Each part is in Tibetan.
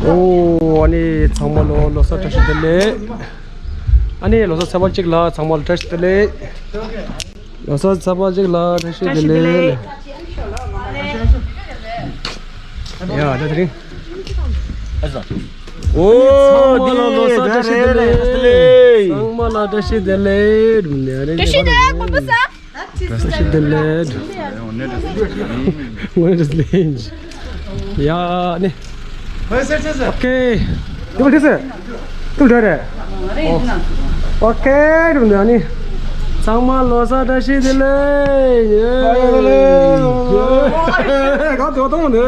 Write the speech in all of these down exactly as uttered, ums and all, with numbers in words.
ཨོ། ཨ་ནི་ཚང་མ་ལོ་ལོ་གསར་བཀྲ་ཤིས་བདེ་ལེགས། ཨ་ནི་ལོ་གསར་ཚེས་པ་གཅིག་ལ་ཚང་མ་ལ་བཀྲ་ཤིས་བདེ་ལེགས། ལོ་གསར་ཚེས་པ་གཅིག་ལ་བཀྲ་ཤིས་བདེ་ལེགས། ཡ་ད་དེ་རིང་། ཨོ། ཚང་མ་ལ་ལོ་གསར་བཀྲ་ཤིས་བདེ་ལེགས། ཚང་མ་ལ་བཀྲ་ཤིས་བདེ་ལེགས། བཀྲ་ཤིས་བདེ་ལེགས། བཀྲ་ཤིས་བདེ་ལེགས། ཡ་ནི། ཨོ་ཁེ། ཏུ་ཁེ་སེ། ཏུ་ཁེ་རེ། ཨོ་ཁེ། ཡ་ནི། ཚང་མ་ལོ་གསར་བཀྲ་ཤིས་བདེ་ལེགས། ཡེ། ག་དོ་དོ་ནི།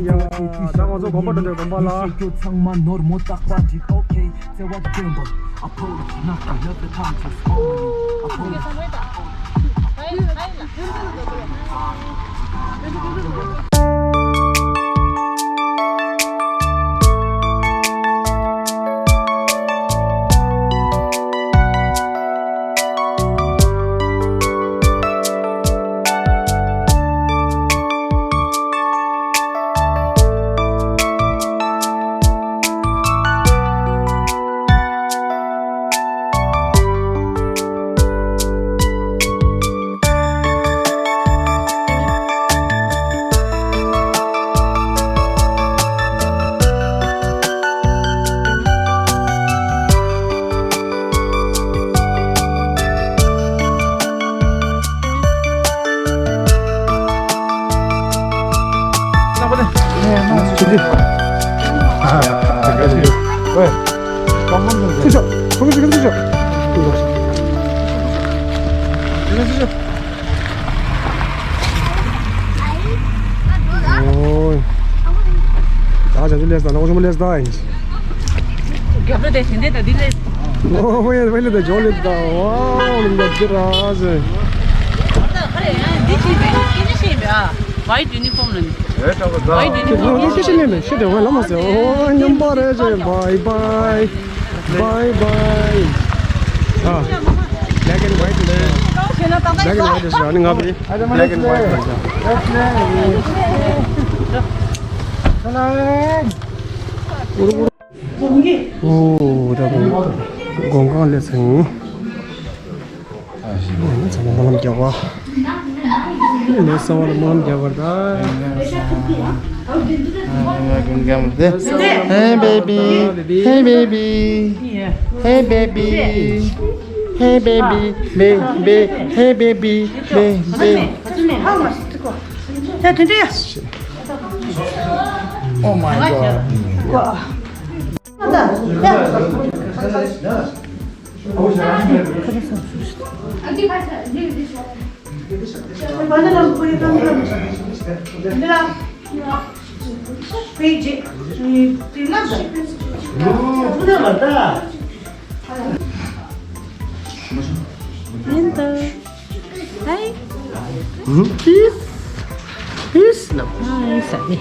ཡ། ད་ང་ཚོ་དགོན་པ་འགྲོ་འདོད། དགོན་པ་ལ། ཨོ། ད་ཅག་ཅུ་ལས་ད་ནོ་ཅུ་མ་ལས་ད་ཨིན། རྒྱབ་ལ་དེ་ཤིན་དེ་ད་འདི་ལས། ཨོ་ཝེ་ཝེ་ལ་དེ་ཇོ་ལས་ད། ཝའོ་ལ་དེ་ར་ཟེ། འདི་ཤིན་པས་ཀི་ནི་ཤིན་པས་ཨ། White uniform ལ་ནི། White uniform ལ་ནི་ཤིན་དེ་ཝེ་ལ་མ་ཟེ། ཨོ་ཉམས་པ་རེ་ཟེ། Bye bye. Bye bye. ཨ། Black and white ལས། Black and white ལས་ཨ་ནི་ང་བི། Black and white ལས། ཨོ་ད་དགོན་ཁང་ལས་ཚང་ཚང་མ་སྨོན་ལམ་རྒྱག་པ། ལས་ས་བ་ལ་སྨོན་ལམ་རྒྱག་པ་ད། Hey baby, hey baby, hey baby, hey baby, baby, hey baby, baby. Oh my god. Hi. Peace. Peace. Hi, Sally.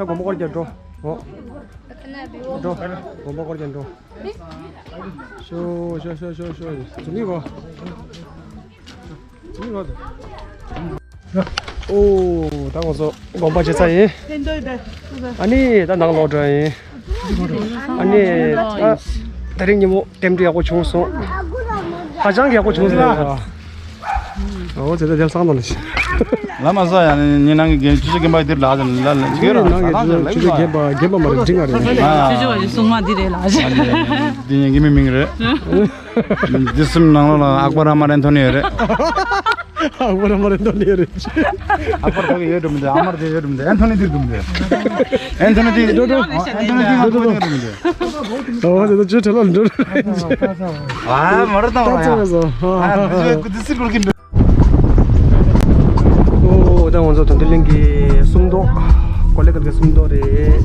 དགོན་པ་སྐོར་རྒྱག་འགྲོ། འོ། འགྲོ། དགོན་པ་སྐོར་རྒྱག་འགྲོ། ཤོ་ཤོ་ཤོ་ཤོ་ཤོ། ཛུ་མི་གོ། ཛུ་མི་གོ། ཨོ། ད་ང་ཚོ་དགོན་པ་བྱེད་ས་ཡིན། ཨ་ནི་ད་ནང་ལོག་འགྲོ་ཡིན། ཨ་ནི་ད་དེ་རིང་ཉིན་མོ་རྟེན་འབྲེལ་ཡག་པོ་བྱུང་སོང་། ཧ་ཅང་གི་ཡག་པོ་བྱུང་སོང་། ཨོ་ཙེ་ད་དེབ་སང་ནང་ལ་ཤི། ལ་མ་ཟ་ཡ་ནི་ནི་ནང་གི་རྒན་ཆུ་ཆུ་རྒན་པ་དེར་ལ་ཟ་ལ་ལ་ཅིག་ར་ལ་ལ་ལ་ཆུ་ཆུ་རྒན་པ་རྒན་པ་མ་རེད་འབྲི་ང་རེད། ཆུ་ཆུ་བ་ཞིག་སྲུང་མ་འདི་རེད་ལ། འདི་ངའི་མི་མིང་རེད། འདི་སེམས་ནང་ལོགས་ལ་ཨག་པར་ཨ་མར་ཨན་ཐོ་ནི་རེད། ཨག་པར་ཨ་མར་ཨན་ཐོ་ནི་རེད། ཨག་པར་ཁོ་གི་ཡོད་འགྲོ་མི་འདུག་ཨ་མར་དེ་ཡོད་འགྲོ་མི་འདུག་ཨན་ཐོ་ནི་དེ་འགྲོ་མི་འདུག་ཨན་ཐོ་ནི་དེ་འགྲོ་འགྲོ། ཨན་ཐོ་ནི་དེ་ཨག་པར་དེ་འགྲོ་མི་འདུག་ཨོ་དེ་ད་ཅི་ཁྲེ་ལ་འགྲོ། ཨ་མར་ད་ད་ཙོ་ཡ་སོ། ཨ་འདི་ཚོ་ཀུ་དི་སི་ཀོར་གི་འགྲོ། ཨོ་ད་ང་ཚོ་དོན་ལྡན་གླིང་གི་སུམ་མདོ། ཀོ་ལེ་གལ་གི་སུམ་མདོ་རེད།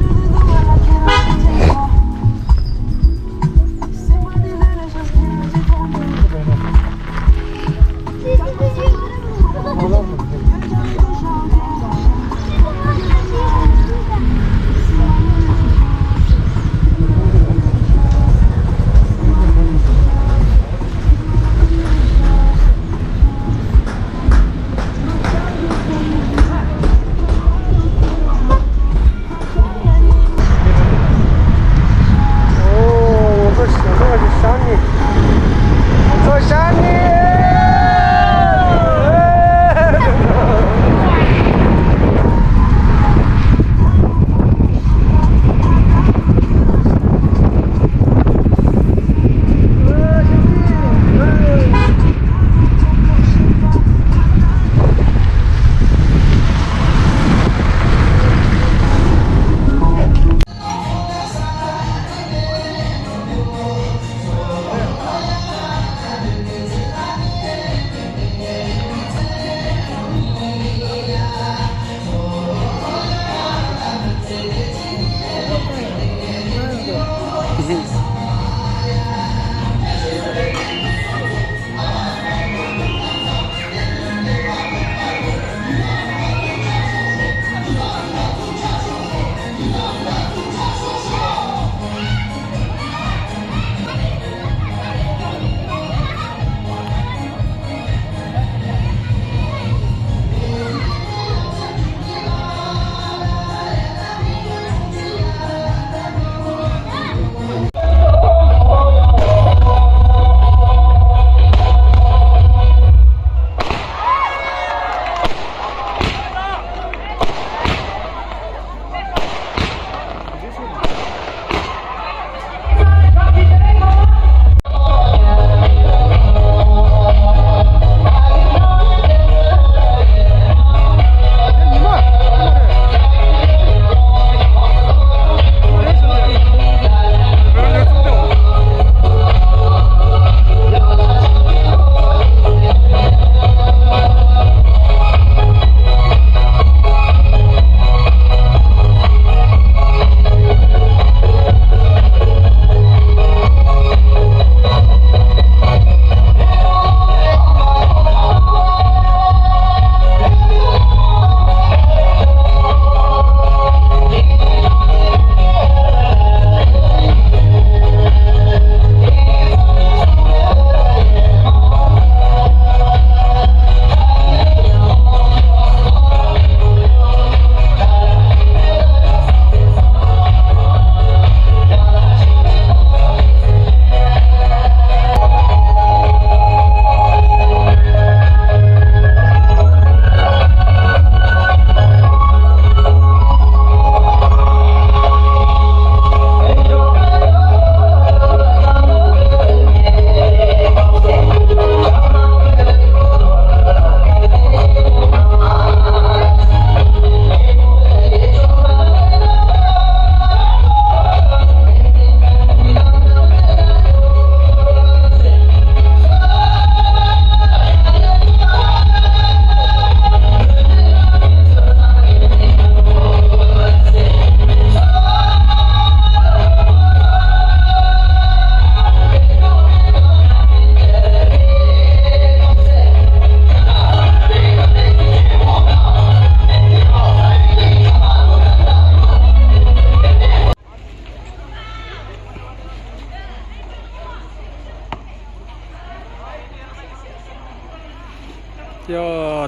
ཡ།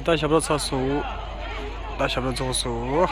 ད་ཞབས་བྲོ་ཚར་སོང་། ད་ཞབས་བྲོ་རྫོགས་སོང་།